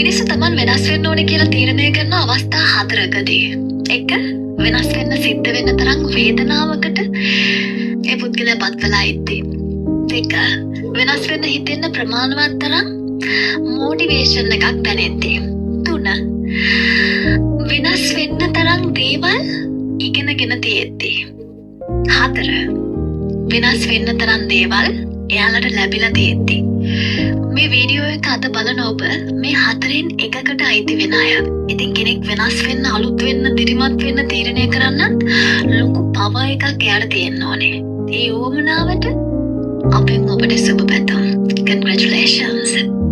මිනිස්සු තමන් වෙනස් වෙන්න ඕනේ කියලා තීරණය කරන අවස්ථා හතරකදී. එක, වෙනස් වෙන්න සිද්ධ වෙන තරම් වේදනාවකට ඒ පුද්ගලයා පත් වෙලා ඉද්දී. දෙක, වෙනස් වෙන්න හිතෙන්න ප්‍රමාණවත් තරම් මෝටිවේෂන් එකක් දැනෙද්දී. තුන, වෙනස් වෙන්න තරම් දේවල් ඉගෙනගෙන තියෙද්දී. හතර, වෙනස් වෙන්න තරම් දේවල් එයාලට ලැබිලා තියෙද්දි. මේ වීඩියෝ එක අද බලන ඔබ මේ හතරෙන් එකකට අයිති වෙන අය. ඉතින් කෙනෙක් වෙනස් වෙන්න, අලුත් වෙන්න, දිරිමත් වෙන්න තීරණය කරන්නත් ලොකු පවර් එකක් එයාට තියෙන්න ඕනේ. ඒ උවමනාවට අපෙන් ඔබට සුබ පැතුම්. Congratulations.